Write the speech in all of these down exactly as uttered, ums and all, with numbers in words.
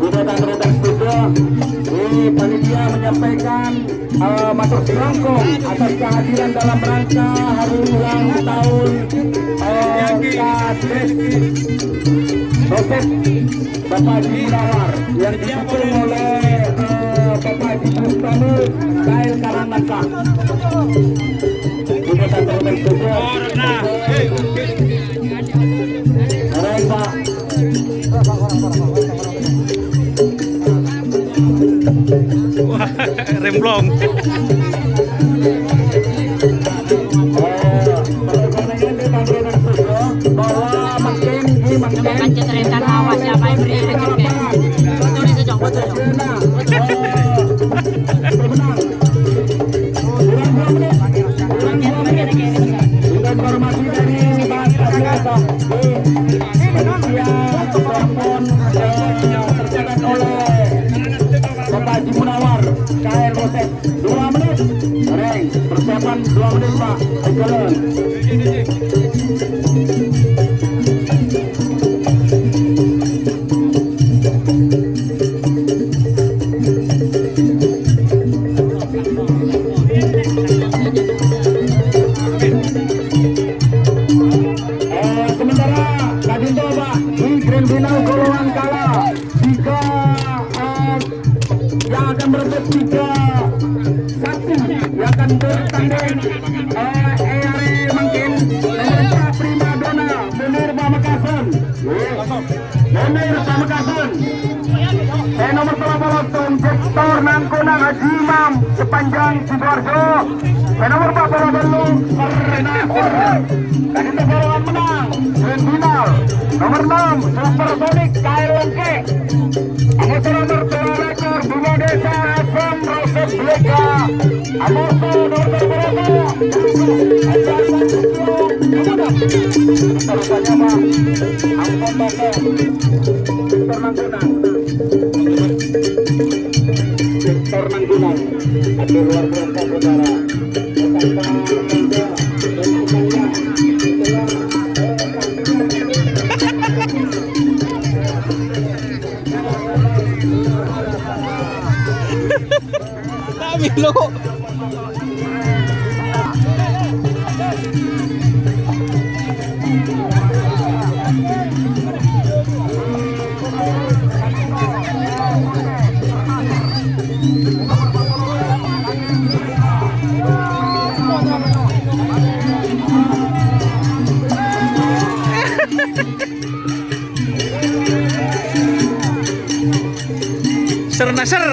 Sudah dan rekan juga, eh, panitia menyampaikan, eh, matur selangkong atas kehadiran dalam rangka hari ulang tahun, eh, Kades Rosek Bapak Haji Munawar yang didukung oleh, eh, Bapak Haji Bustami, Kail Karangnangka. Sudah dan rekan juga. Keren, Pak. Wah, remblong. Bahwa makin, makin. Coba kan cecerita, awas, siapa yang beri rezeki? Betul itu, Cong, betul, Cong. Kurang dua menit. Kurang dua menit. Informasi dari Mas Agus, Pak. Iya, telepon, eh, tercatat oleh Bapak Haji Munawar, K R Rosek. Dua menit. Reng, persiapan dua menit, Pak. Jalan. Eh, sementara tadi coba di grand final golongan kala tiga, eh, yang akan merebut tiga sapi yang akan bertanding, eh, eh, hari mungkin pemirsa primadona Munir Pamekasan. Munir Pamekasan. Sè nomer tello polo, Tom Victor Nangkunang, Haji Imam Sepanjang Sidoarjo. Sè nomer empa' polo tello, Serena Serena. Kadinto bârângan mennang grand final. Nomer ennem, Supersonic, Kael Lengke. Amoso nomer tello likur, Bima Desa, Hasan Rosep Bleka. Amoso nomer tello polo, Victor Nanggunang. Victor Nanggunang. Aduh, luar biasa, saudara. Kami lo. Ser Nasser.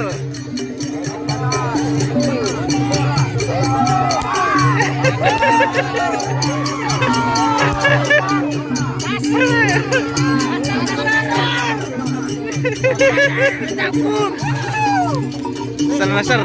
Ser Nasser.